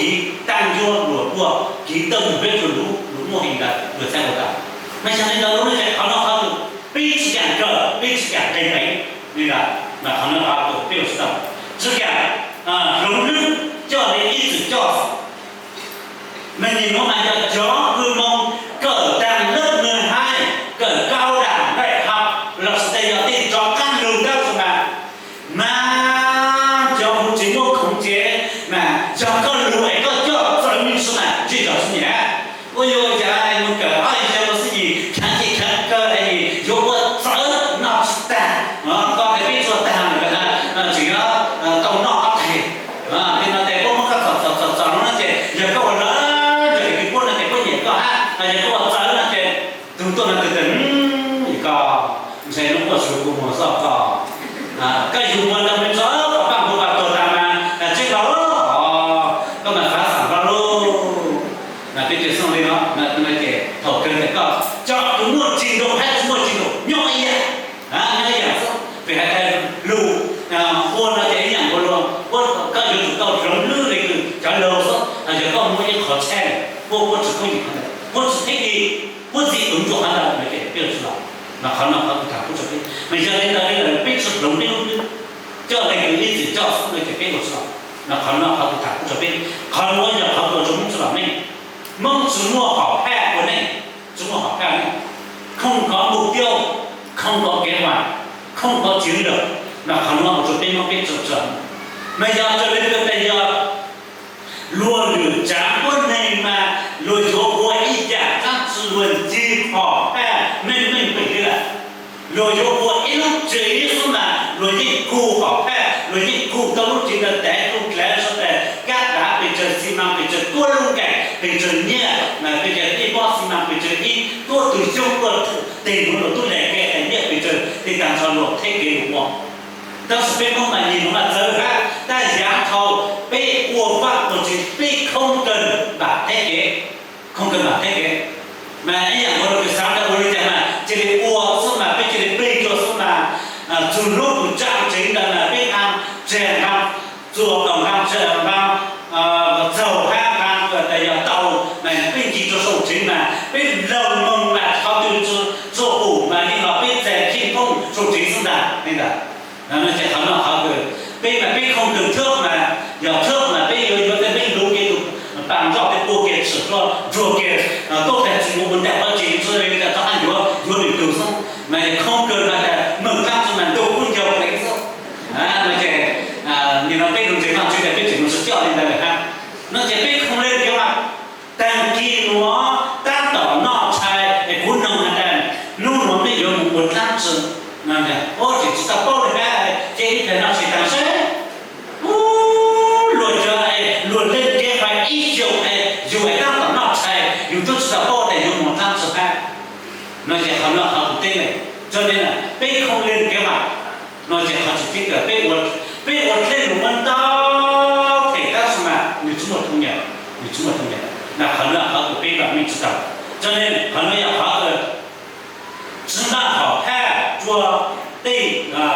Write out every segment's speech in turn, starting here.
kiv tag ncuab luag dua, kiv tawg mus peb tsuas lub lub muaj heev ntawd luag txhaj ua tau. Mas yog li ntawd lub neej qhov no qhov twg peb tsis kam kawm, peb tsis kam qe peev li ntawd, mas qhov no qhov twg peb ua tsis tau. Tsis kam hloov hlwb coj li ib txwm coj. Mas nim no mas yog cov kws moo kawm tag lab nws haib, kawm cao đẳng đại học los sis yog tej rov qab lug tab sis mas, mas cov kuv tsis muaj khoom ces mas yog koj lug es koj coj txawv me ntsis mas tsis txog xwb niam. Ua yuav ua cas mus kawm ob xyoo xwb yim kheev ces kheev kawg es yuav ua txawv noj tsis tag, koj es peb tsuag tag lawm tseem tau noj ob teg. Li no ces puab muab koj txom txom txom txom no ces yog koj ua lawv ntawm kws puab no ces puab nyiam koj hab, yog koj ua txawv no ces tug tuaj no tes tes, koj ntshe lub quaj tsuag kua muag xwb koj. Koj yug muag ntau me ntsis kom paj npua pas tuag tas mas tseeb los, koj mas fav xam hlo lauj. Mas peb tes xav li no, ces thaum kawg tes koj cov kws muaj trình độ hab tsis muaj trình độ nyob ib yam, nyob ib yam xwb. Vim hais tias lug ua no ces ib yam nkaus luag, koj yuav tsum tau hloov hlwb li kws cov laug xwb, yog koj muaj ib qho tshaj, puab, puab tsis koob yim qhov ntawd, puab tsis thib i, puab txim ua ntsuag qhov ntawd no ces peb ua tsis los. Mas qhov no qhov kws tham kuv tso peb, mas yog li ntawd li lawm peb tsis hloov peb lub hlwb coj li kws ib txwm coj xwb no ces peb ua tsis los. Mas qhov no qhov kws tham kuv tso peb, qhov no yog qhov kws ua rua Hmoob tsis los neej. Hmoob tsis muaj hom phaj ua neej, tsis muaj hom phaj ua neej, không có mục tiêu, không có kế hoạch, không có chiến lược, mas qhov no ua rua peb Hmoob peb txom txom. Mas yog raws li kws tes yog luag lwm tsaav puab neeg mas luag yuav ua ib yam dlaab tsi luag ntsib hom phaj meej meej pem li lawm. Luag yuav ua ib lub tsev xwb mas luag yeej kug hom phaj, luag yeej kug tau lub tsev ntawd tev kug dlav sab tes kab dav pes tsawg xi mas pes tsawg tuab lub nkaim pes tsawg nyiaj, pes tsawg ib pob xi mas pes tsawg ib tuab tug xyoob tuaj teg nuav luag tub leg ke es nyiaj pes tsawg tej tag nrho luag theb kev luag ua. Tab sis peb Hmoob mas nim nuav mas txawv hab, tab yaav thaum peb ua vaj ua tsev peb không cần bản thiết kế, không cần bản thiết kế. Mas ib yam nkaus luag kws xaav tas ua li cas mas cia li ua xwb mas peb cia li plig dua xwb mas, txug hnub kws tsaa tsev ntawd mas peb nqaa tseg nqaa txuas kom nqaa tseg nqaa txaug hab nqaa tas yog tau mas peb ncig rua sau tsev mas peb laug moog mas qhov twg txuj pum mas yeej los peb txais khej phooj sau tsev xwb ntag li ntawd. No ces qhov no qhov kws peb mas peb không cần thước mas, yog thước mas peb yuav yuav tej peb luv kev tus pas nroj tej pua kiag tshwm dlua ntsuag kiag tuab tag tsis mus ua ntej qhov tsev xwb li cas rov qab yuav yuav lwm tug xwb. Mas không cần mas tas meem dlaab tsi mas ntug kub ncaug pleev xwb. No ces nim no peb lug ntseeg Vaajtswv tas peb tseem mus tsis coj li ntawd lawm hab. No ces peb không lên kế hoạch, taag kis nuav tab tom noj tshais es kuv noog has tas hnub nuav mej yuav mus ua dlaab tsi. Ua tseem tsis tau paub li hab, ces ib pliag noj tshais taag seb. Ub, luag cov es luag lên kế hoạch ib xyoos es yug es tab tom noj tshais yug tub tsis tau paub tas yuav mus dlaab tsi hab. No ces qhov no qhov kws teb le, tso le na peb không lên kế hoạch. No ces qhov tseem ceeb kws peb ua, peb ua dlej lug muab ntau them tab sis mas nws tsis muaj thoob yam, nws tsis muaj thoob yam. Na qhov no qhov kws peb vam meej tsis tau. Tso le qhov no yog qhov kws tsi npaaj hom phaj rua tej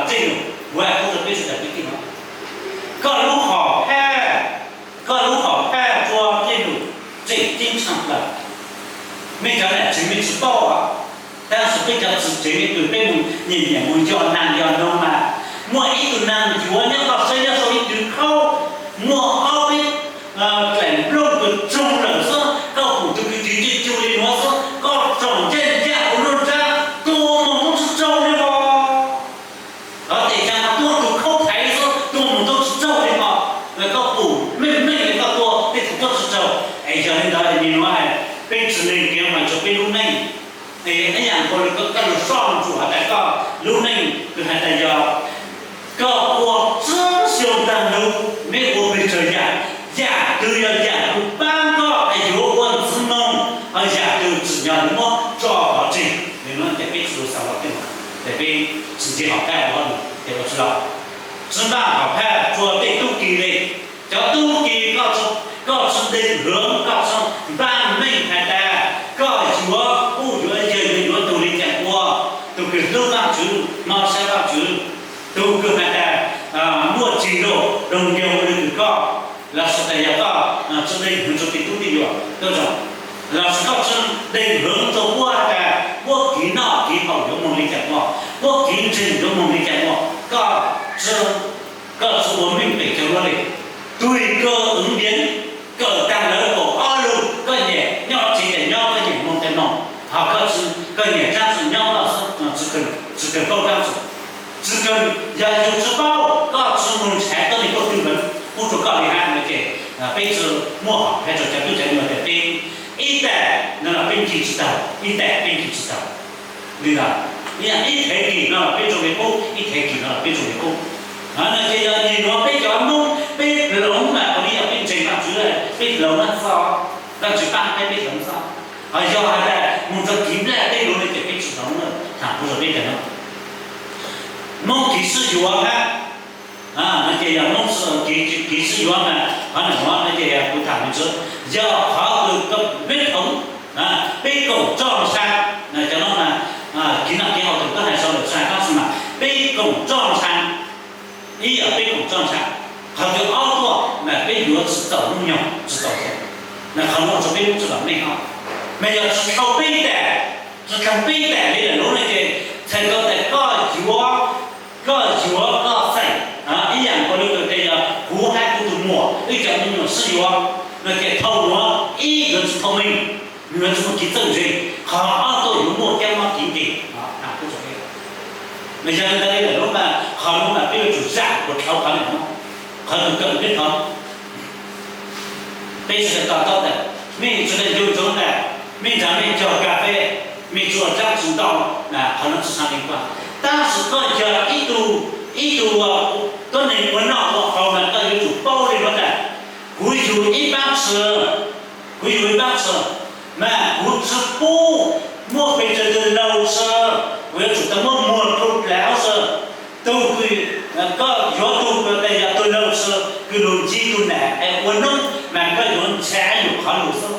dlej lug, kuv has kuv rua peb sawv daws peb tij no, koj lub hom phaj, koj lub hom phaj rua dlej lug tseem ceeb tshaaj plawg. Mej cov nam tsev mej tsis paub, tab sis peb cov txiv tsev mej kws peb mus nyiam nyiam mus yog naag yog noog mas muaj ib tug naag yuav nyob koj saib nyob sau ib tug khaub, muaj ob peb dlaim nplooj kws tsoog lawm xwb, koj pum tug kws tiv cig cug li nuav xwb, koj tsoom ncej ncaj ua luaj nrab tua moog tub tsi tsaug li os. Lov tes xyaa tua tug khaub thaiv xwb tua moog tub tsi tsaug li os. Koj pum meej meej li koj tua tej tug tuab tsi tsaug. Es yog li ntawd nim nuav peb tsi leeg kev mas rua peb lub neej. Es ib yam nkaus li koj lug soj lug ntsuam has tas koj lub neej kws has tas yog koj ua tsib xyoo taag lug mej ua pes tsawg yam, yam twg yog yam kws paab koj es yuav ua ntxiv moog, ho yam twg tsim nyog lug muab tso pov tseg. Nim nuav ces peb tsi lug xaav los tej no, ces peb tsi nce hom phaj ua hauj lwm ces ua tsi los. Tsi npaaj hom phaj rua tej tub ki le. Cov tub ki, koj tsi, koj tsi deeg hloov, koj tsi npaaj meej has tas koj yuav kuj yuav yawg yuav tug le caag ua, tug kws hlub Vaajtswv, nov sab Vaajtswv, tug kws has tas muaj trình độ đồng đều le kws koj. Los sis tas yog koj tsi deeg hwv rua tij tub tij yuam tuab zoo, los sis koj tsi deeg hwv rua puab tas puab kev noj kev haus yuav moog le caag muaj, puab kev ntseeg yuav moog le caag muaj, koj tsi, koj tsi ua meej pem cov huab le. Tug kawm ua npiav, kawm taag lawv kaum ob lug, koj nyam nyob tsev tas nyob, koj nyam moog tas moog, ho koj tsi, koj nyam tsaab tsi nyob, koj tsi kawg paub tsaab tsi. Tsi kawg, yog yug tsi paub, koj tsi moog nrhav tuab neeg tuaj twg lawm, pub rua koj le hab no ces peb tsi muaj hom hab rua cov tub cov nyuas tas peb ib taag no los peb ncig tsi taug, ib taag peb ncig tsi taug. Li ntawd, ib yam ib thev kis no los peb tsi le pub, ib thev kis no los peb tsi le pub. No ces yog nyem nuav peb cov Moob peb hloov mas ua le yog peb ntseeg Vaajtswv, peb hloov Vaajtswv, Vaajtswv paab peb, peb hloov xwb. Ho yog has tas moog rua kiv nplaj tej lug le ces peb tsi hloov, tham kuv rua peb tas no. Moob kiv sib yuav hab, no ces yog Moob kiv sib yuav mas qhov nuav no ces yog kuv tham me ntsis, yog qhov kws koj peb hloov, peb koom txoj lug sa, cov nuav mas kiv noj kiv haus tug koj has sau lawm sa koj xwb mas peb koom txoj lug sa. Ib yog peb koom txoj lug sa, qhov kws ob tuaj mas peb yuav tsi txaus hnub nyoog tsi txaus xyoo, mas qhov nuav ua rua peb Moob tsi vam meej hab. Mas yog tsi dhau peb tam, tsi dhau peb tam le lawm lub no ces txhais tau tas koj yuav, koj yuav koj xeem, ib yam nkaus le kws tas yog kuv hab kuv tug muam wb cov me nyuam sib yuav no ces thaum nuav ib yuav tsi thoob meej, nwg yuav tsi muaj kev txawj ntse, qhov ob tuaj yuav muaj kab mob kev nkeeg. Yog le ntawd le lawm lub mas qhov nuav mas peb yuav tsum zam kuas dhau qhov nuav, qhov kws kawm peb thov. Peb tsi tas to taub tas, mej tsi tas ncu ntsoov tas, mej nrhav mej cog kas fes, mej tsuas tsaab tsi ntau, qhov nuav tsi tshua le kuas. Tab sis koj yog ib tug, ib tug tuab neeg ua noj ua haus mas koj yuav tsum paub le nuav tas, kuv yug ib paab tsi, kuv yug ib paab tsi, mas kuv tsi pub muaj pes tsawg tug laug tsi, kuv yuav tsum tau muab muag rua dlav tsi. Tug kws koj yuav tug kws tas yog tug laug tsi kws lug ncig tug nam es ua noob mas koj yuav nrhav yug qhov lug xwb.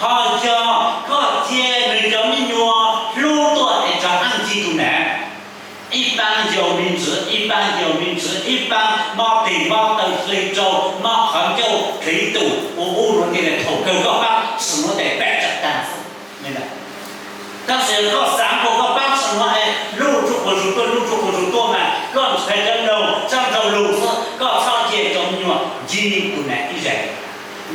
Ho yog koj cia nwg cov me nyuam hlub tuaj es rov qaab ncig tug nam, ib paab yau me ntsis, ib paab yau me ntsis, ib paab mob teg mob taw hle rau, mob qhov ncauj hle tus ua ub ua no, thaum kawg koj paab tsi nuav tes pam tsam taag xwb. Tab sis koj xaav kuas koj paab tsi nuav es lub tsuj quas zug tuaj, lub tsuj quas zug tuaj mas koj ntshai cov laug tsaab nraug lug xwb, koj txhob cia cov me nyuam ncig tug nam ib zag.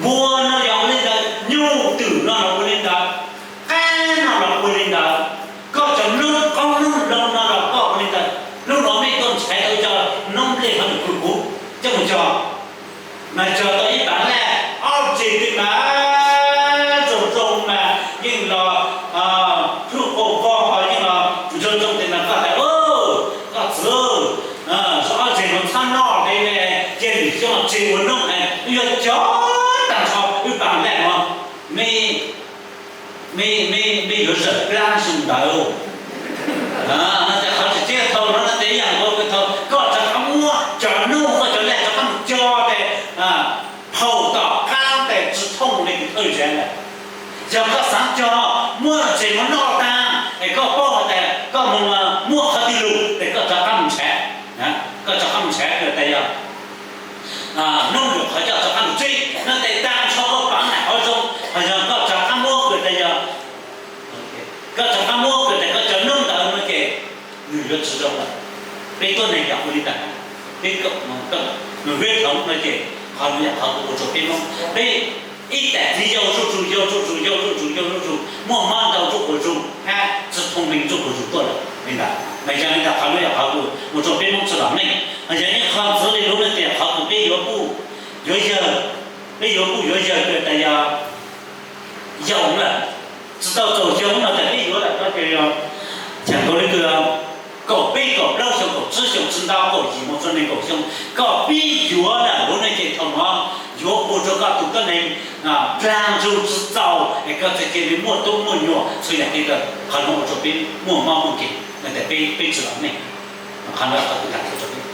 Npua no yog ua le ntawd, nyuj twm no los ua le ntawd, qaab no los ua le ntawd, koj cov noob qoob noob loo no los koj ua le ntawd. Hnub no mej tuaj ntshai tau cov noob nplej qhov nws kws kuv coj mus cog, mas cog tau ib paam laj ob tseg tes mas zoo zoo mas yeej los plhub qaum vog ho yeej los zoo zoo tes mas koj tas, koj txwv, ob tseg no txhob noj le, cia lwm xyoo tseg ua noob es wb yuav cog taag nrho wb paam laj no. Mej, mej, mej yuav zawm plaab xyoo ntawd. Qhov tseem ceeb thaum no no tes yog ua kws thaum koj rov qab muab cov noob koj cov laj rov qab mus cog tes thaum tom qab tes tsi thooj le kws thawj zaag lawm. Yog koj xaav cog muab tseg mus noj taag es koj paub has tas koj mus muab qhov twg lug tes koj rov qab mus nrhav, koj rov qab mus nrhav kws tas yog noob lug qhov coj rov qab mus tseg no tes taag nrho koj paam nam qhov zoo, ho yog koj rov qab muab kws tas yog, koj rov qab muab kws tas koj cov noob ntawd no ces nws yuav tsi zoo lawm. Peb tuab neeg yog ua le ntawd, peb kawm, nws huab thoov no ces qhov no yog qhov kws ua rua peb Moob peb ib tam txiv yau zuj zus, yau zuj zus, yau zuj zus, yau zuj zus, muaj mob ntau zuj quas zug hab tsi thooj meej zuj quas zug tuaj lawm li ntawd. Mas yog li ntawd qhov no yog qhov kws ua rua peb Moob tsi vam meej. Mas yog ib qho ntxiv le lub no ces qhov kws peb yuav kuj yuav yawg, peb yuav kuj yuav yawg kws tas yog yau lawm, tsi tau txaus yau no tas peb yuav lawm no ces yog, txhais tau le kws kaum peb kaum plaub xyoo, kaum tsib xyoo tsi ntau, kaum yim mus txug neeg nkaum xyoo, koj pib yuav lawm lub no ces thaum no yuav ua rua koj tug tuab neeg dlaag ntsug tsi txaus es koj txhad cia li muaj tub muaj nyuam txhua yam tej, qhov no ua rua peb muaj mob muaj nkeeg no tas peb, peb tsi vam meej. Qhov no qhov kws tas rua peb.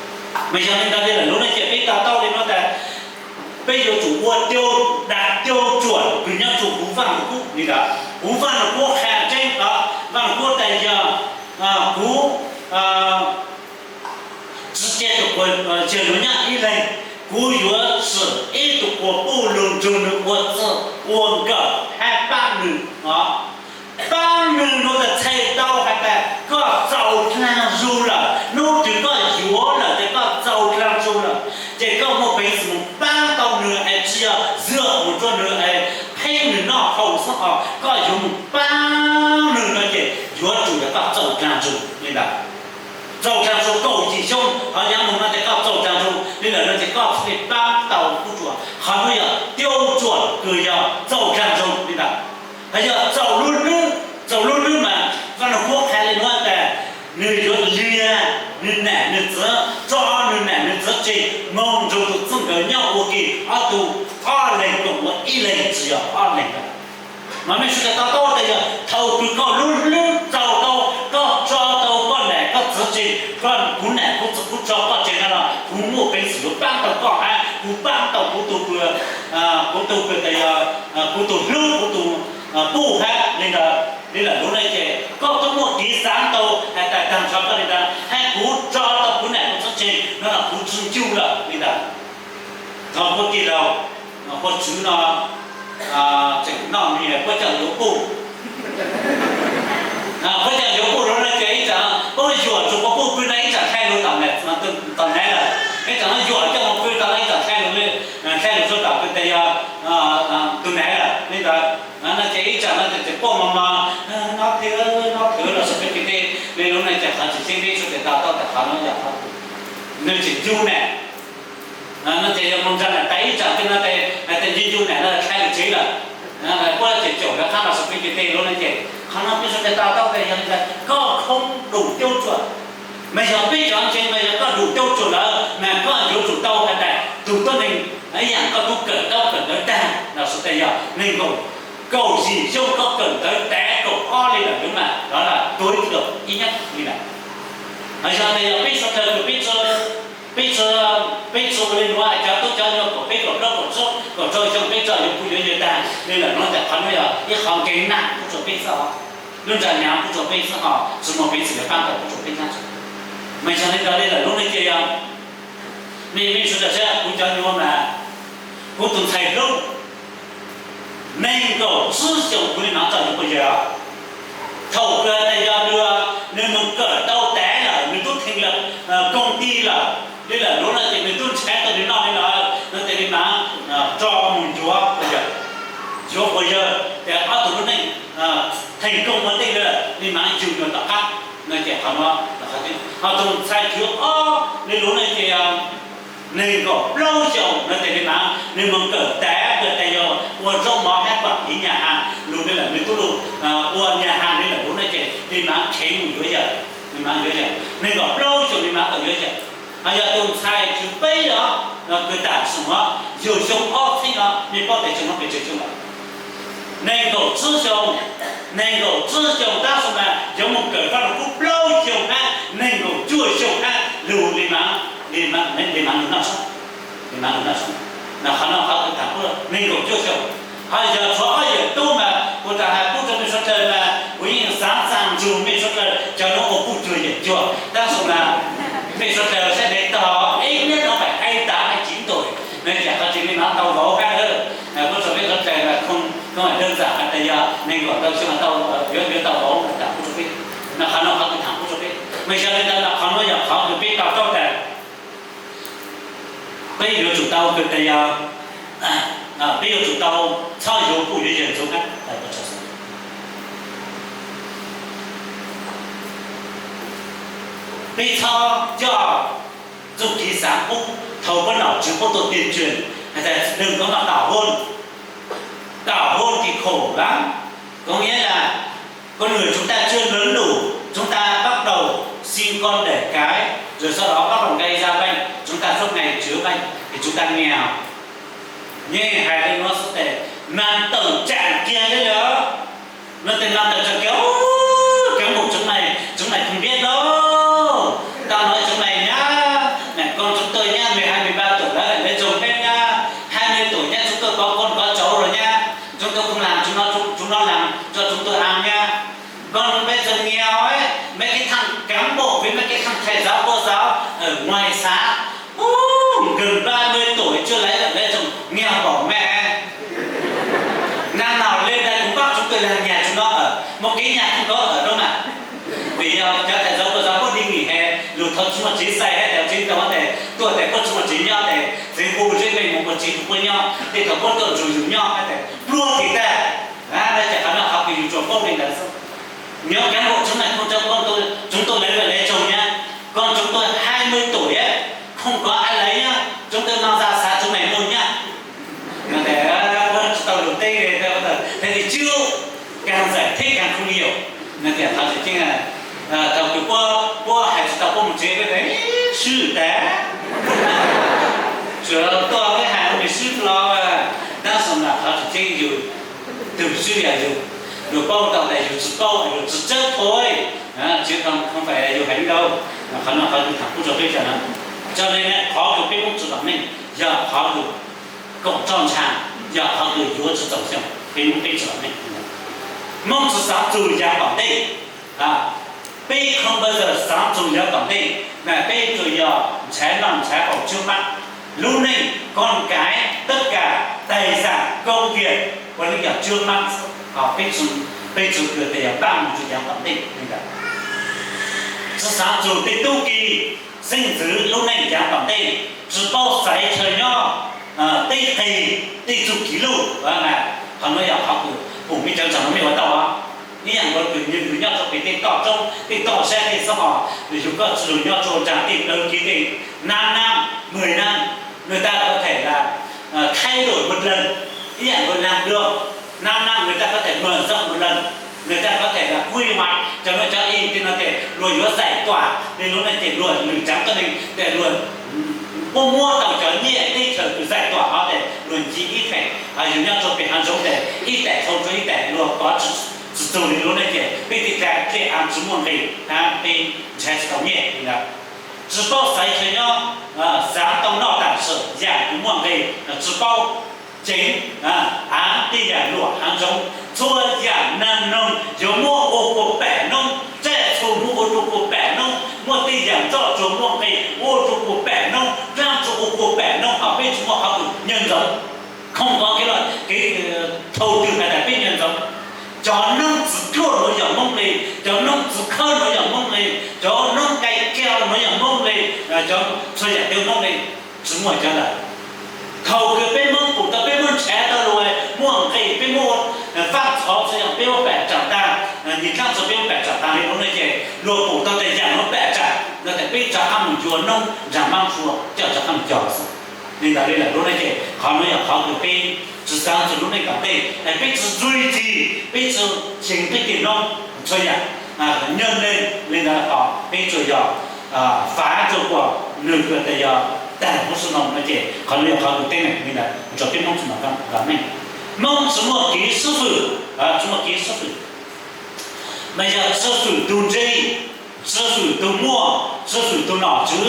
Mas yog li ntawd li lawm lub no ces peb to taub le no tas peb yuav tsum ua cau, dam cau tsuam kws nyob rua huv Vaaj Lug Kub li ntawd. Huv Vaaj Lug Kub qha tseeb, Vaaj Lug Kub tas yog kuv tsi cia tug quas tsawg yuav nyob ib leeg, kuv yuav swm ib tug mus pab tau nws es tsis yog zam mus rau nws es pheej nws noj haus xwb os, koj yuav mus pab nws no ces yuav tsum yog koj txaus dag zog li ntawd. Txaus dag zog kaum yim xyoo ho yav mus no ces koj txaus dag zog li lawm no ces koj thiaj li pab tau kuv tsuas. Qhov no yog tiav tsuas kws yog txaus dag zog li ntawd. Ho yog txaus lub hlwb, txaus lub hlwb mas Vaj Lug Kub qha li nuav tas nws yuav liag nws nam nws txiv, tso nws nam nws txiv tseg, moog nrug tus txij nkawm nyob ua ke ob tug, ob leeg koom ua ib leeg tsis yog ob leeg lawm. Mas mej sawv daws to taub tas yog thaum kws koj lub hlwb txaus tau, koj tso tau koj nam koj txiv tseg, koj, kuv nam kuv txiv kuv tso koj tseg no los kuv muaj peev xwm yuav paab tau koj hab kuv paab tau kuv tug, kuv tug, kuv tug hlub, kuv tug puj hab li ntawd li lawm lub no ces koj twb muaj kev xaav tau has tas taag nrho koj li ntawd hab kuv tso tau kuv nam kuv txiv tseg no los kuv tsi ncu lawm li ntawd. Thaum puab tij laug, puab tswv no tseem noj nws puab coj yuav puj, puab coj yuav puj lub no ces ib tsaam puab yuam tsum puab puj pw no ib tsaam thaij lug tom nav lawm, ib tsaam yuam coj moog pw tau ib tsaam thaij lug, thaij lug rua tom kws tas yog tug nav lawm li ntawd. No ces ib tsaam no ces puab mos mos, no thwv, no thwv los xav peb tij tej li lub no ces qhov tseem ceeb peb sawv daws to taub tas qhov no yog nws tseem ncu nam. No ces yog moog nrug nam tas ib tsaam tej no ces hais tas ncu ncu nam no thaij lug tsev lawm. Puab tseem caum lawv qab los xav peb tij tej lub no ces qhov no peb sawv daws to taub tas yog li ntawd koj khoob dum tiav tsuas. Mas yog peb cov ntseeg mas yog koj dum tiav tsuas lawm mas koj yuav tsum tau has tas tug tuab neeg ib yaam koj tub kawm taub kawm ntawv tag los xav tas yog neeg nkaum, kaum yim xyoo koj kawm ntawv tav kaum ob li lawm mas lawv tuav ib tug ib nyab li lawm. Yog tas yog peb sawv daws kws peb tsi, peb tsi ua li nuav cov tub cov nyuag kaum peb kaum plaub kaum tsib kaum rau xyoo peb tsi yuav puj yuav yawg tag li lawm no tas qhov nuav yog ib qhov nkeeg naj kuj rua peb xwb os. Lub nra nyaav kuj rua peb xwb os, tsi muaj peev xwm yuav paab tau kuj rua peb nyab. Mas yog li ntawd li lawm lub no ces yog mej, mej sawv daws saib kuv cov nyuas mas kuv tus ntxhais hlub neeg nkaum tsib xyoos kuv li no tau yuav puj yawg. Thaum kws tas yog nws, nws moog kawm tau tav lawm, nws tub theej lawm, koom ti lawm li lawm lub no ces nws tub nrhav tau nws noj li lawm no ces li mas rov moog yuav puj yawg, yuav puj yawg ces ob tug lub neej theej koom ua ntej lawm li mas yug nyuas tom qab no ces qhov nuav. Ho tus ntxhais thwv ob li lub no ces neeg nkaum plaub xyoos no ces li mas nws moog kawm tav kws tas yog ua zaub mov hab kuaam ib nyag has lug li lawm, nws tub lug ua nyag has li lawm lub no ces li mas kheev mus yuav yawm, li mas yuav yawm, neeg nkaum plaub xyoos li mas tau yuav yawm. Ho yog tus ntxhais thwv peb os, kws tam sim nuav yug xyoo ob txhiab os, mej paub tas xyoo nuav pes tsawg xyoo lawm? Neeg nkaum tsib xyoos, neeg nkaum tsib xyoos tab sis mas yuav moog kawm Vaj Lug Kub plaub xyoos hab neeg nkaum cuaj xyoos hab lug li mas, li mas lug noj soob, li mas lug noj soob. Qhov no qhov kws tham neeg nkaum cuaj xyoos. Ho yog tshuav ob yawm tub mas kuv tas has pub rua mej suav dlawg mas kuv yeej xaav txaaj ntsug mej suav dlawg cov nuav ua puj cuag yawm cuag tab sis mas mej suav dlawg saib dev tog ib nab no phải hai tám hay chín tuổi no ces qhov tseeb li mas tau vauv hab. Kuv rua mej suav dlawg mas không, không phải đơn giản has tas yog neeg nkaum tau xyoo tau, yuav, yuav tau vauv tham pub rua peb. No qhov no qhov kws tham pub rua peb mas yog li ntawd mas qhov nuav yog qhov kws peb to taub tas peb yuav tsum tau kws tas yog peb yuav tsum tau txhob yuav puj yuav yawg ntxhov hab. Peb txhob coj txuj kev xaav pub thaum puab nom tswv puab tuaj tuyên truyền has tas đừng có mà tảo hôn, tảo hôn thì khổ lắm. Có nghĩa là con người chúng ta chưa lớn đủ, chúng ta bắt đầu sinh con đẻ cái, rồi sau đó bắt đầu gây ra bệnh, chúng ta suốt ngày chữa bệnh thì chúng ta nghèo. Nyiaj hais li nuav xwb tes, mas tawm tsaam kiag li lawm. No tes mas tawm tsaam kiag, cán bộ chúng mày, chúng mày không biết đâu. Tao nói chúng mày nhá, mẹ con chúng tôi nhá, mười hai, mười ba tuổi đã phải lấy chồng hết nhá. Hai mươi tuổi nhá, chúng tôi có con có cháu rồi nhá. Chúng tôi không làm, chúng nó, chúng, chúng nó làm cho chúng tôi ăn nhá. Còn bây giờ nghèo ấy, mấy cái thằng cán bộ với mấy cái thằng thầy giáo cô giáo ở ngoài xã, ú, gần ba mươi tuổi chưa lấy được lấy chồng, nghèo bỏ mẹ. Năm nào lên đây cũng bắt chúng tôi làm nhà chúng nó ở, một cái nhà không có ở đâu mà. Vì cov thầy giáo cô giáo có đi nghỉ hè, lug thov tsi muaj tsev xais hab, cov tsev tau tes tuaj tes kuj tsi muaj tsev nyob tes tsev hu tsev tsis tus puab nyob, tej thaum puab tuaj nrug yus nyob hab tas pluag tis tag. Ces qhov no qhov kws yus tsuas paub le ntawd xwb. Nyob cán bộ chúng mày không cho con tôi, chúng tôi lấy về lấy chồng nhá. Con chúng tôi hai mươi tuổi ấy, không có ai lấy nhá. Chúng tôi mang ra xã chúng mày nuôi nhá. Puab tsis tau lus teb, thế thì chứ càng giải thích càng không hiểu. Nws tias qhov tseem ceeb, thaum kws puab, puab hais tsis tau puab mus tsev, puab tias swb tas, tsuas tuaj peb hais ua nws swb los. Tab sis mas qhov tseem ceeb yus, tus swb yog yus, yus paub tau tas yus tsis paub, yus tsis txawj thôi, chứ không, không phải là yus hais đâu. Qhov no qhov kws tham pub rua peb cov no. Cho nên qhov kws peb Hmoob tsis vam meej yog qhov kws koom roj ntsha, yog qhov kws yuav tsis txaus xyoo, peb Hmoob peb tsis vam meej. Hmoob tsis xaav txug yaav tom ntej. Peb không bao giờ xaav txug yaav tom ntej, mas peb tsuas yog nrhav noj nrhav haus trước mắt. Lub neej, con cái, tất cả tài sản, công việc, ua neej yog trước mắt. Peb tsis, peb tsis kws tas yog pab mus txug yaav tom ntej li ntawd. Tsis xaav txug tej tub ki xeeb ntxwv lub neej yaav tom ntej, tsis paub xaiv chaw nyob, tej qig, tej txuj kev luj. Qhov nuav yog qhov kws pum mej cov ntseeg mej ua tau. Ib yaam nkaus kws yug nyob rua pem tej toj roob, tej toj sab, tej xob os, yug koj tsi lug nyob rua nraag tej plawv kev, tej năm năm, mười năm, người ta có thể là thay đổi một lần, ib yaam nkaus làm đường, năm năm người ta có thể mở rộng một lần, người ta có thể là quy hoạch, cov nuav cov ib tug no ces luag yuav giải tỏa, li lub no ces luag lwm tsaav tuab neeg ces luag muab, muab tau cov nyiaj teb chaws kws giải tỏa hov ces luag nce ib theem, yug nyob rua pem hav zoov ces ib taem dhau rua ib taem luag pov tsis txug li lub no ces peb tej dlaim dlej aav tsis muaj nqis, peb nrhav tsis tau nyiaj li ntawd. Tsis paub xaiv chaw nyob, xaav tau noj tag sim yaam kws muaj nqis, tsis paub ceev, aav tej yaam luam haav zoov, txhua yaam naag noog yuav muab ua kua pam noob, tsaj txhu muab ua rua kua pam noob, muaj tej yaam ntxoj tsuag muaj nqis ua rua kua pam noob, dlaab tsi ua kua pam noob hov peb tsis muaj qhov kws nyob ntxoov. Không có cái luật, cái, thầu từ hais tas peb nyob ntxoov. Cov noob txiv dluag nuav yog Moob le, cov noob txiv khawb nuav yog Moob le, cov noob kai kiag nuav yog Moob le, cov txhua yaam twg Moob le, tsis muaj cov ntawd. Thaum kws peb Moob pum tau peb muab nrhav tau lug muaj nqis, peb muab faaj txhov txhua yaam peb muab pam tsaam taag, nyias dlaab tsi peb muab pam tsaam taag li lub no ces luag pum tau tas yaam nuav pam tsaam no tas peb rov qaab mus yuav noob nraag maab sua coj rov qaab mus cog xwb. Li ntawd li lawm lub no ces qhov nuav yog qhov kws peb tsis xaav txug lub neej tom ntej, peb tsis duy trì, peb tsis ceev peb tej noob txhua yaam nyob le. Li ntawd los peb tsuas yog fav rua kuas nwg kws tas yog taag huv su noo no ces qhov nuav yog qhov kws teeb meem li ntawd rua peb Moob tsi mam vam meej. Moob tsis muaj kev xub fwm, tsis muaj kev xub fwm, mas yog tswv fwm tug ntse, tswv fwm tug muaj, tswv fwm tug nom tswv,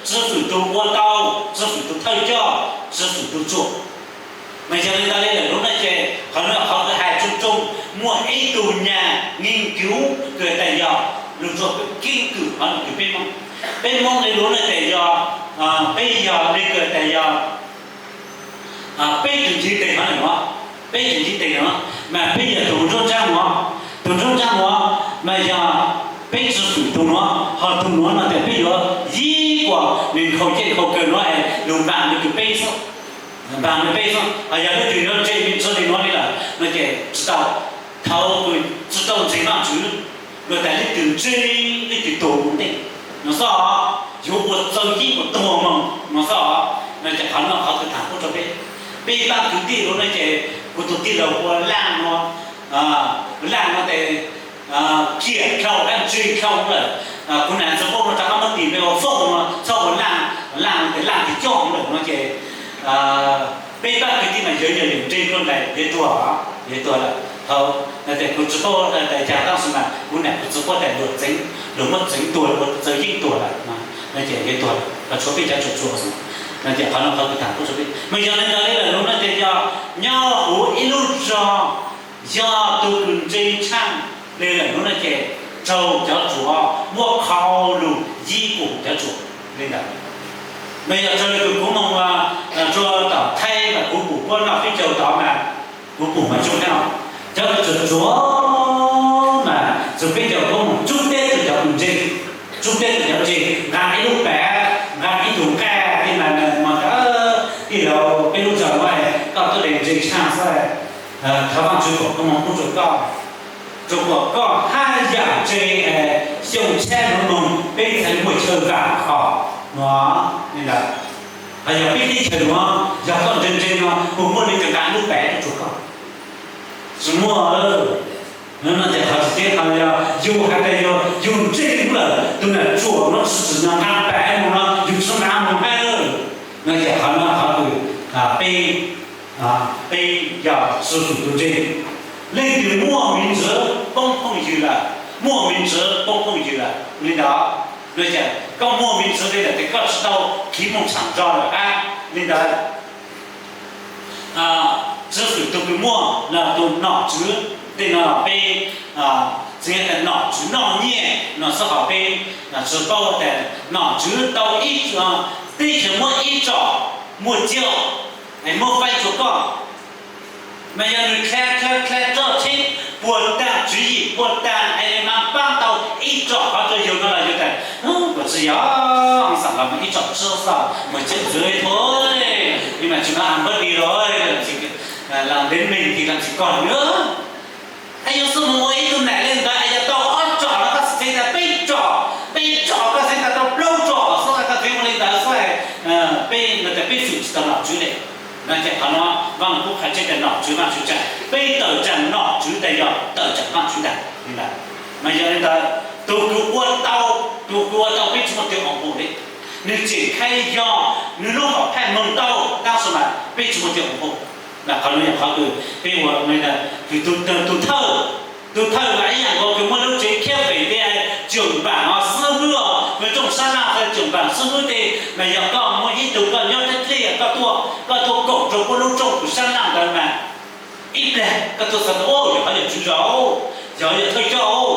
tswv fwm tug ua tau, tswv fwm tug thawj coj, tswv fwm tug tsuam. Mas yog li ntawd li lawm lub no ces qhov nuav qhov kws hais tsoo tsoo, muaj ib tug nyag nghiên cứu kws tas yog lug rua keeb kwm qhov nuav kws peb Moob, peb Moob li lub no tas yog, peb yog li kws tas yog peb tug ntiv tes hov nuav, peb tug ntiv tes nuav, mas peb yog tug nruab nraab nuav, tug nruab nraab nuav, mas yog peb tswv fwm tug nuav, ho tug nuav no tas peb yuav yib kuas nwg nkhaus caij nkhaus kaw nuav es lug npaam nwg kws peb xwb, npaam nwg peb xwb. Ho yog leej twg yuav ntse me ntsis li nuav li lawm no ces tsis tau. Thaud kws tsis tau ntseeg Vaajtswv, luag tas leej twg ntse leej twg tuag ua ntej, nuav xwb os. Yuav ua txawg yeeb ua tuag moog, nuav xwb os. No ces qhov no qhov kws tham pub rua peb, peb paab kwv tij lug no ces kuv tug tij laug ua Laaj nuav, Laaj nuav tes kiam dlhau dlaab ntse dlhau lawm. Kuv nam txiv puab nuav rov qaab muab tis npe ua Fooj nuav, txhob ua Laaj, Laaj tes Laaj tis coj lawm no ces peb paab kwv tij mas yog yog yawm ntse dlhau ntawd yawg tuag, yawg tuag lawm. Thaud tes kuv txiv puab tas cas tab sis mas kuv nam kuv txiv puab tas luag txeev, luag muab txeev tuag, luag txawg yeeb tuag lawm no ces yawg tuag lawm, tshuav peb cov tsuag tsuag xwb. No ces qhov no qhov kws tham pub rua peb, mas yog le ntawd li lawm lub no ces yog nyob huv ib lub zog, yog tug kws ntse tshaaj le lawm lub no ces raug cov tsuav muab khau lug yib pum cov tsuav li ntawd. Mas yog raws le kws kuv moog rua tom Thaib mas kuv pum puab noj peb caug tod mas kuv pum mas zoo thiab os. Cov kws tsuag tsuag mas txug peb caug puab moog tsub teb tug cov kws ntse, tsub teb tug cov ntse, nqaa ib lub pav, nqaa ib tug nqaj, tej mas mas tij laug Peb lub zog no koj tuaj de ntse tshaj xwb, thov Vajtswv foom koob hmoov pub rau koj, rau kom koj haj yam ntse, Xyooj Tshab hnub moog peb txhaj li muaj chaw vam khom no. Li ntawd, hos yog peb teb chaws nuav yog koj ntse ntse no puas muaj li cov nqa lub pav rau koj? Tsis muaj. No ces qhov tseem ceeb yog yus has tas yog yus ntse lawm, tus nam tsuam no tsis tsim nyog nqa pav moog no yus tsi nqa moog hab. No ces qhov no qhov kws peb, peb yog Tswv Yexus tus ntseeg. Leej twg muaj miv ntxwv poob phooj ywg lawm, muaj miv ntxwv poob phooj ywg lawm li ntawd, no ces koj muaj miv ntxwv li ntawd ces koj tsis tau khiv moog tshaam zog lawm hab. Li ntawd, Tswv Yexus tus kws muaj no tus nom tswv, tej no peb txiv tas nom tswv noj nyiaj no xwb, hos peb tsis paub tas nom tswv tau ib, teb chaws muab ib tsom muaj ciaj, es muab faib rua koj, mas yog nws dlha dlha dlha roj tsheb puag taag, tswv yim puag taag, es nws mas paab tau ib tsom qhov rua yus no los yus tas, kuv tsi yog, xam los mas ib tsom tshiab xwb, mus ciaj ntxwv thua, li mas tsis muaj a npawb li lawm, los ntev neeg tis los tsis kog lawm. Es yog xub mus ua ib tug nam li ntawd es yog tau ob tsom no koj txhais tas peb tsom, peb tsom koj txhais tas tau plaub tsom xwb, koj txhais ua li ntawd xwb, peb no tas peb xwm tsis tau nom tswv li. No ces qhov no Vaaj Lug Kub qha tsheb tas nom tswv Vaajtswv tsaam, peb tawm tsaam nom tswv tas yog tawm tsaam Vaajtswv ntag li ntawd. Mas yog li ntawd, tus kws ua tau, tus kws ua tau peb tsis muaj tus ua npaum li, nws tseem khai yog nws lub hom phaj moog tau tab sis mas peb tsis muaj tus ua npaum. Mas qhov no yog qhov kws peb ua, kws tus thawj, tus thawj mas ib yaam nkaus kws muaj lub tsev khiab pem tej tsoom npaam os xib hwb os, nyob rooj sab laj tsoom npaam xib hwb tej mas yog koj muaj ib tug koj nyob thaj dlej koj tuaj, koj tuaj koom rau puab lub rooj kws sab laj ntawd mas ib plag koj tuaj xav tau, yog qhov yog tswv zos, yog yog thawj coj,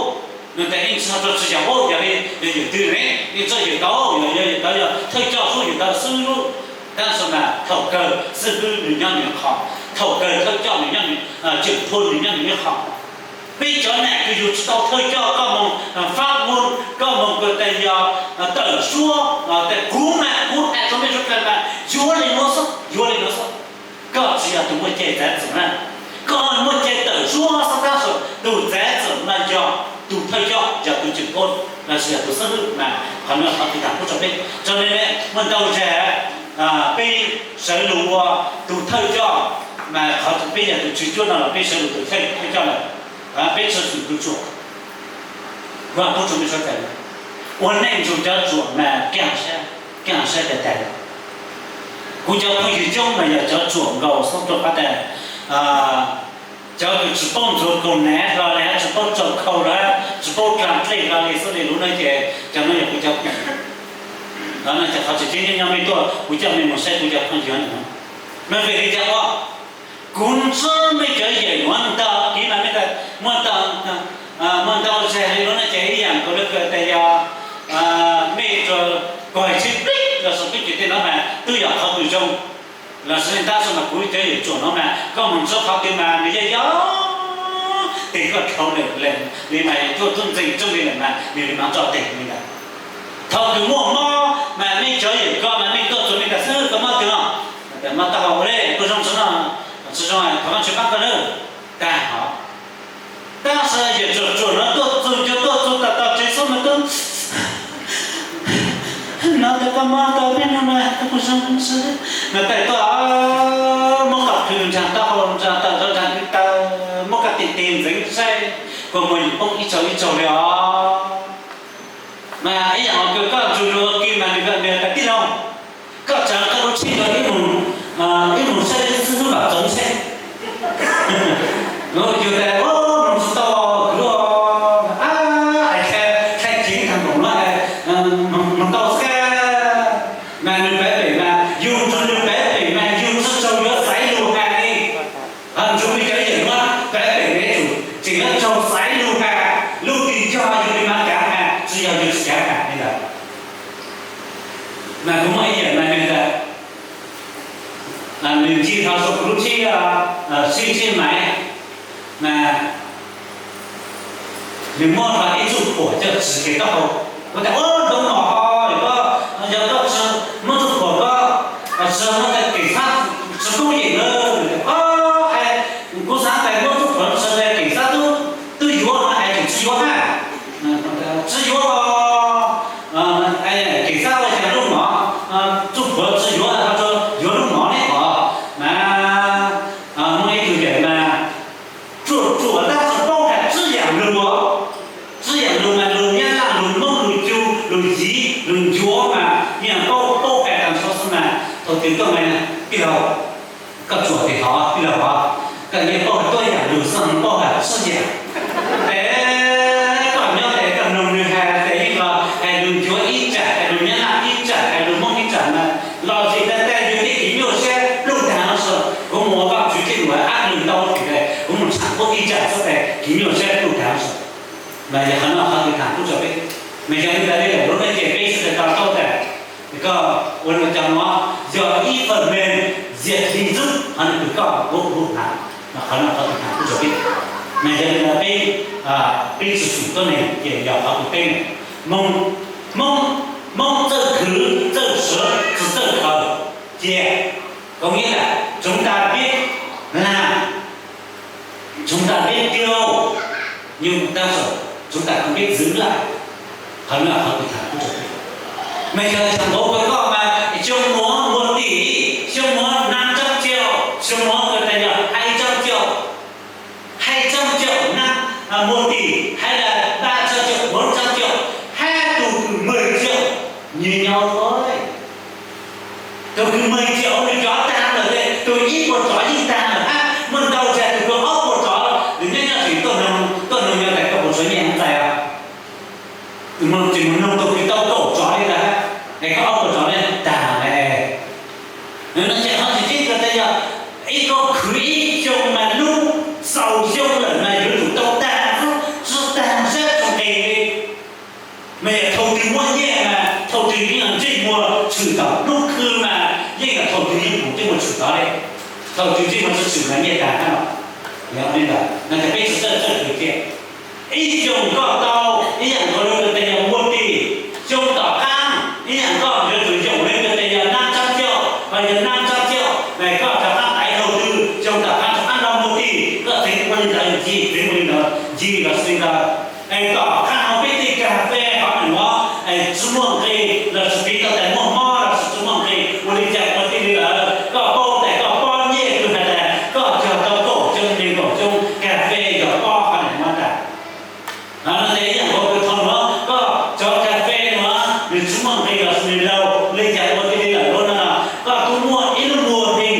nws tas yeej tsis ho rau tsis yog, yog li yog yawm twg ne yeej txawj yawm tau, yog yog yawm tau yog thawj coj xwb, yawm tau xib hwb xwb. Tab sis mas thaum kawg xib hwb nws nyob nws qhov, thaum kawg thawj coj nws nyob, tsoom thua nws nyob nws qhov. Peb cov nam kws yug tsis tau thawj coj, koj moog fab nub, koj moog kws tas yog tawm suab, tas kuv mas kuv has rua mej suav dlawg mas yuav li nuav xwb, yuav li nuav xwb. Koj tsis yog tus muaj cai txav txim na, koj muaj cai tawm suab xwb tab sis tus txav txim no yog tus thawj coj, yog tus tsoom thua, los sis yog tus xib hwb mas qhov no qhov kws tham pub rua peb. Tso ne, muaj ntau zag peb sawv lug ua tus thawj coj, mas qhov peb yog tus tswv cuab no los peb sawv lug tus thawj coj lawm, peb tsi xwm tus tsuam. Vaaj pub rua mej suav dlawg, ua neej nrug cov tsuam mas kaaj sab, kaaj sab tag tag. Kuv cov phooj ywg coob mas yog cov tsuam nkaus xwb rua qhov tas cov kws tsis paub ntxuav kaus hniav hlo li, tsis paub tsau khau hlo, tsis paub dlaag dlej hlo li xwb li lub no ces cov no yog kuv cov phooj ywg. No ces qhov tseem ceeb nyob nyob mej tuaj kuv coj mej mus saib kuv cov phooj ywg no. Mas vim li cas ua kuv ntsib mej cov yawm nuav ntau kiv mas mej tas muaj ntau, muaj ntau zag li lub no ces ib yaam nkaus le kws tas yog mej rua kog tsheb plib los sis peb cov tej no mas twb yog qhov kws zoo. Los sis tab sis mas kuv cov yawm tsuam no mas koj mus ntsib qhov twg mas nws yog yog tes koj dhau lawm li mas tuaj tub ntxeeg tsooj li lawm mas nws li mas tso tes li ntawd. Thaum kws muaj mob mas mej cov yawm ko mas mej tuaj txug mej tas xib hwb koj mob twg no, mob taub hau le, koj zoo tsi no, tsi zoo thov Vaajtswv paab koj nawb, tag hov. Tab sis yawm tsuam tsuam no tuaj txug, cov tuaj txug tas tog tsev xwb mas tub no tas koj mob tau peb no mas koj puas zoo tsi no tas tuaj muab koj plhws nraag taub hau nraag taw nraag kwv taw, muab koj tes tes ntxeev saib kua muag yuav poob ib tsaug ib tsaug li os. Mas ib yaam ua kws koj ntsug lug ua ke mas nws, nws tas tij laug, koj tsav koj lub tsheb rua ib mus, ib mus saib xib hwb Vam Txoov seb. Yus tas mus tsis tau, kuv ua, a, dlha ceev taag npaum no, mus tau xwb. Mas nws pem pem mas yus nrug nws pem pem mas yus tsi tau yuav xaiv lug has li. Nrug mej cov yawm nuav pem pem mas yus tseem yuav tau xaiv lug has, lub twg yog yus li mas kaav has, tsi yog yus tsi kaav has li ntawd. Mas kuv muaj ib yawm mas nws tas, nws ncig hlo saum kuv lub tsheb, sib tsheb maiv, mas nws muab hlo ib txuj phuam coj tsi kev taub hau. Kuv tas ua ntoo mom ho, yog koj tsi muab txuj phuam koj tsi muab kev txhab, tsi Koob yeem lawm, kuv xav tias muab Txuj Pov sawv daws kev xav tub twb yuav no es tseem tsis yuav hab, tsis yuav os. Kev xav ua cas lub mov, Txuj Pov tsis yuav, yuav lub mov ne os. Mas muaj ib tug yawm mas ruam ruam tab sis paub hais tsib yaam lug, tsib yaam lug mas lug Nyab Laj, lug Moob, lug Cu, lug Yiv, lug Ncuav mas yeej paub, paub hais tag nrho xwb mas thaum twg koj mas, tij laug, koj tsuas tes hov tij laug os, koj yeej paub hais tuab yaam lug xwb, paub hais tsib yaam. Tes koj nyob tes koj noog nws hais tes yeej los hais lug Ncuav ib tsam, hais lug Nyab Laj ib tsam, hais lug Moob ib tsam mas los zim tag tag yug tej kiv nyuaj siab pluj tag no. Kuv mus ua Vaajtswv tej lug ab lug ntau tim tes kuv mus tsham Moob ib tsam xwb tes kiv nyuaj siab pluj tag no. Mas yog qhov no qhov kws tham kuj tso peb, mas yog li ntawd li lawm lub neej ces peb sawv daws to taub tas, koj ua luag cov nuav yog ib fawm meej ziag dlhi ntxub qhov nws kws koj ua ua hnav, mas qhov no qhov kws tham kuj tso peb. Mas yog li ntawd peb, peb tsi xum tuab neeg ces yog qhov kws peb, Moob, Moob txawj khwv txawj swv tsi txawj khaws cia. Có nghĩa là chúng ta biết làm, chúng ta biết tiêu, nhưng đa số chúng ta không biết giữ lại. Qhov no qhov kws tham kuj tso peb. Mas yog thaum ntawd koj mas xyoo muab muag tim, xyoo muab năm trăm triệu, xyoo muab kws tas yog hai trăm triệu, hai trăm triệu năm, muag tim, hay là ba trăm triệu, bốn trăm triệu, hab tug kws mười triệu, như nhau thôi. Tug kws mười triệu nws cov tag lawm, tug ib puas tsov yeej tag lawm hab, muaj ntau tsam tug kws ob puas tsov nws nyob nyob tseem tuaj noog, tuaj noog yog tas koj puas tshuav nyiaj heev ntxais os. Tseem mus noog tug kws tau kaum tsov li ntag, es koj ob puas tsov ne tag lawm. Nws no ces qhov tseem ceeb kawg tas yog ib koj khwv ib xyoo mas lub xaus xyoo lawm mas yuav tsum tau tag xwb, tsi tag sab tsi nqis li. Mas yog thaum twg muaj nyiaj mas thaum twg yeej yog ntsej muag tshwm tom lub khw mas yeej yog thaum twg yeej pum ntsej muag tshwm tod li. Thaum twg ntsej muag tsi tshwm mas nyiaj tag hab no. Yog li ntawd no ces peb tsi txawj txawj khwv thiab. Ib xyoos koj tau ib yaam nkaus li kws tas yog muag tim, xyoo tom qab ib yaam koj yuav tsum yoom li kws tas yog năm trăm triệu, ho yog năm trăm triệu mas koj rov qab taiv đầu tư, xyoo tom qab rov qab nrog muag tim, koj txeev ua li ntawd ncig, txeev ua li ntawd ncig los xwb ntawd. Es tom qab no peb tej cà phê qhov nws nuav es tsi muaj nqis los sis piv tau tas muaj mob los sis tsi muaj nqis, ua li cas ua tij li lawm, koj paub tas koj pob nyiaj kws has tas koj cog tau kaum xyoo nees nkaum xyoo cà phê yog pob qhov nws muab tas. Ces ib yaam nkaus kws thaum nuav koj cov cà phê nuav nws tsi muaj nqis los sis nws laug, ua li cas ua tij li lawm lub no, koj kuj muaj ib lub muag neeg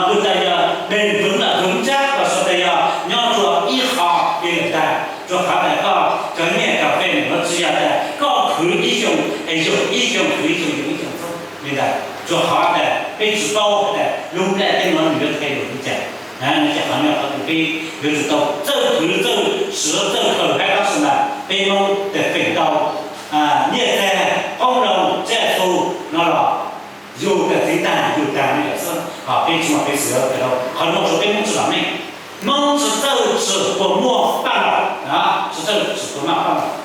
kws tas yog bền vững los vững chắc los sis tas yog nyob rua ib qho li lawm tag, rua qhov tas koj cov nyiaj cà phê nws yuav tsi yog tas koj khwv ib xyoos es yoom ib xyoos, khwv ib xyoos yoom ib xyoos xwb li ntawd, rua qhov tas peb tsi paub tas lub nplajteb nuav nws yuav thay đổi li cas. Ces qhov no qhov kws peb yuav tsum tau txawj khwv txawj swv txawj khaws hab tab sis mas peb Moob tas feem ntau nyiaj txiag qoob loo tsiaj txhu no los yug tas txeev tag yug tag li lawm xwb, ho peb tsi muaj peev xwm, qhov no tsuav peb Moob tsi vam meej. Moob tsi txawj tsim puas muaj paj laum, tsi txawj tsim puas muaj paj laum.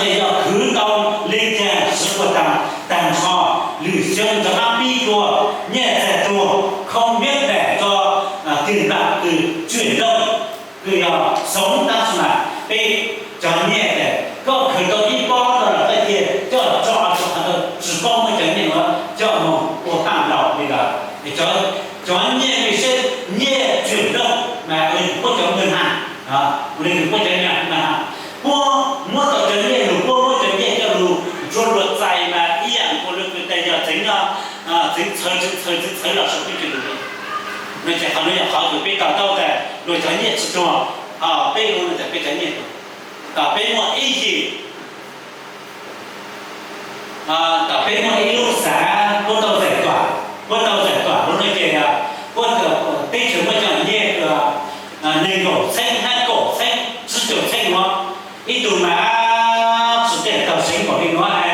Ces yog khwv ntau li cas swv puas tag, tag nrho lwm xyoo rov qab pib dua, nyiaj txiag tuag, không biết để cho tiền bạc kws chuyển động, kws yog sống tab sis mas peb cov nyiaj tas koj khwv tau ib pob no los koj cia coj tso rua qhov ntawd, tsi paub muab cov nyiaj nuav coj moog ua paj laum li lawm. Cov nyiaj li seb nyiaj chuyển động mas ua li kws puab cov ngân hàng, ua li kws puab cov ngân hàng, puab muab tau cov nyiaj lug, puab muab cov nyiaj coj lug nrug luag txais mas ib yaam nkaus li kws tas yog txeev, txeev txhawv txeev txhawv txeev txhawv los sis peb coj lug. No ces qhov no yog qhov kws peb to taub tas luag cov nyiaj tsi tuag, ho peb lub no tas peb cov nyiaj tuag. Tom peb muaj ib yim, tom peb muaj ib lub xav puab tau giải tỏa, puab tau giải tỏa lub no ces puab teb chaws muaj cov nyiaj nees nkaum txheeb hab kaum txheeb tsib caug txheeb nuav. Ib tug mas tsi tau seev npaum li nuav,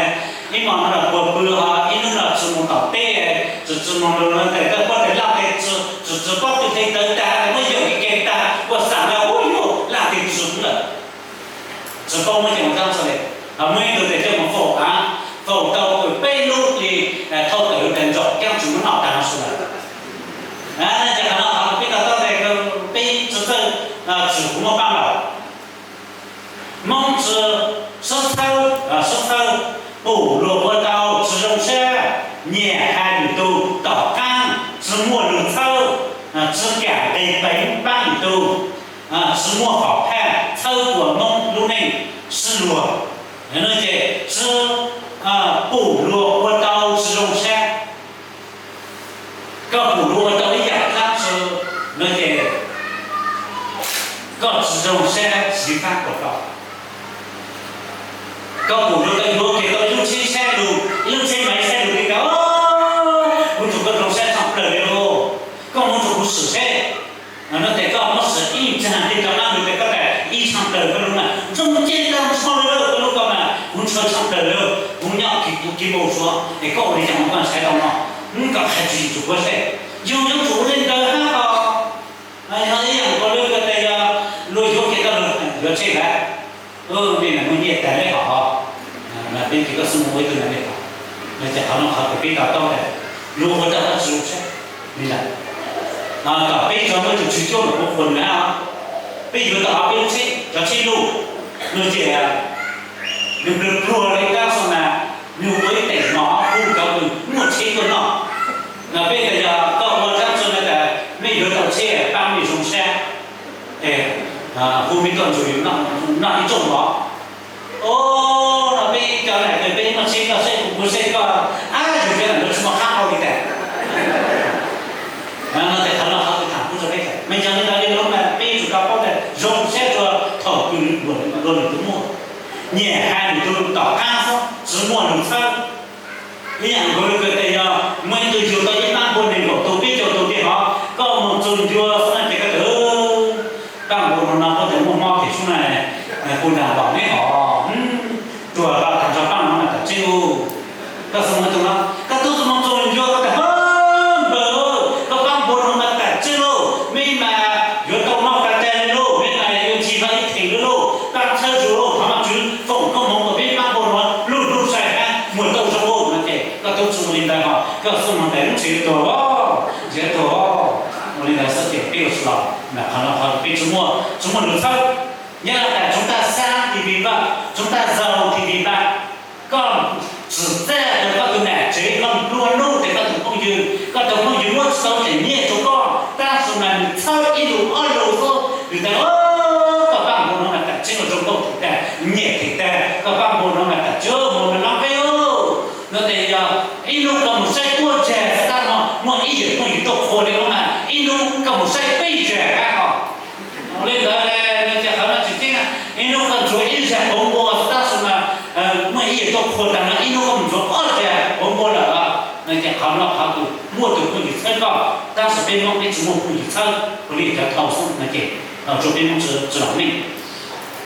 ib hmo no los puag pw ho ib hnub no tsi moog tom teb, tsi tsi moog lug no tas koj puab tas laj tes tsi, tsi tsi paub twg tes tawv tag muab yoom ib ke tag ua xam lawm ua yug laj tes tsi lawm. Tsi paub muab coj moog txhab txhua le, muaj ib tug tes coj moog faum av, faum tau kws peb lub li thauj tawm tas ntsaum caab tsi muab noj tag no xwb lawm. tsi muaj qhov phaj txhawb ua Moob lub neej sib luag. Yog no ces tsi pum luag ua tau tsi zoo sab. Koj pum luag ua tau ib yaam dlaab tsi no ces koj tsi zoo sab xyiv fab kuas tau. Koj pum luag tau yuav kiag tau ib lub tsheb saib lug, ib lub tsheb maiv saib lug li kag, kuv tsum koj zoo sab tshaj plawg li lauj. Koj moog tsum kuv swm seb, no ces koj muab swm ib tsaag teg rov qaab lug ces koj tas ib tshaj plawg koj lub mas zoo ceg tag nrho li lauj. Koj lub ko mas kuv ntshaw tshaj plawg li, kuv nyob kuv kiv npau suav es koj ua li cas mas koj saib tau no, kom qha tswv yim tsum kuv seb. Yug yuav tsum ua li ntawd hab os. Yog ib yaam nkaus li koj tas yog luag yuav kiag koj lug yuav tsheb lawm, li na muaj nyiaj tas lawm hos, peb ces koj xub moog ua ib tug nam li hov, no ces qhov no qhov kws peb to taub tas luag ua tau dlaab tsi zoo sab li ntawd. Tom peb tso muaj ib tug tswv cuab mas kuv qhuas nws hab, peb yuav tau hov peb lub tsheb, cov tsheb luj, no ces nws pluag pluag li tab sis mas nws ua ib teem mov hu cov kws muaj tsheb tuaj noj. No peb tas yog koj ua dlaab tsi no tas mej yuav tau tsheb paab mej zoo sab, hu mej tuaj ntsug yus noj ib tsooj mov. O, no peb cov nam kws peb muaj tsheb koj saib kuv, kuv saib koj, ab yug cov nam kws tsi muaj qab hau li tas. No ces qhov no qhov kws tham kuv rua peb tas mas yog li ntawd li lub mas peb yuav tsum tau paub tas zoo sab rua thaum kws luag nws tug muaj, nyiam has nws tug tom qab xwb tsi muaj lug txhawb. Ib yaam nkaus li kws tas yog muaj ib tug yug tau ib paab npua nees nkaum tug peb caug tug tiag hov, koj moog txug ncua xwb na ces koj tas paab npua no no koj tas muaj mob phem xwb na, kuv nraag npaum neb hov, ruam tag nrho paab no mas tam tseeb lauj. Koj xub moog tug no, koj tub xub moog txug ncua koj tas, npawg, koj paab npua no mas tam tseeb lauj, mej mas yuav tau noj tas tas li lauj, mej mas yuav ntsig tau ib theem li lauj, paab txhawb zug lauj, thov Vaajtswv foom koob moov kom peb paab npua no lug lug sai hab muaj tau zoo lauj. No ces koj tub tsi ua li ntawd hov, koj xub moog tas lub tsev yuav tuag, tsev yuav tuag. Ua li ntawd xwb ces peb ua tsi los mas qhov no qhov peb tsi muaj, tsi muaj lug txhawb. Nyob tas tsoov tag xaab TV npaj, tsoov tag zaug TV npaj, koj tsim txaj rua koj tug nam tsev, koj nplua nuj rua koj tug phooj ywg, koj tug phooj ywg muab tsi tau tseem nyiaj rua koj, tab sis mas nws txhawb ib lus ob lus xwb, nws tas, koj paab npua no mas tam tseeb zoo nkauj theem tag, nyiam theem tag, koj paab npua no mas tam tseeb npua no lab qeb lauj. No ces yog ib nub koj moog saib tuaj tseg xwb tab no muaj ib yam phooj ywg tuaj qhua li no mas ib nub koj moog saib peb zag hab hov. Ua li ntawd no ces qhov no tseem ceeb, ib nub koj ntsuag ib zag quav npua xwb tab sis mas muaj ib yam tuaj qhua taag no ib nub koj moog ntsuag ob zag quav npua lawm. No ces qhov no qhov kws muaj tug phooj ywg txhawb koj, tab sis peb Moob peb tsi muaj phooj ywg txhawb, ua li cov dhau xwb no ces tsuas peb Moob tsi los meej.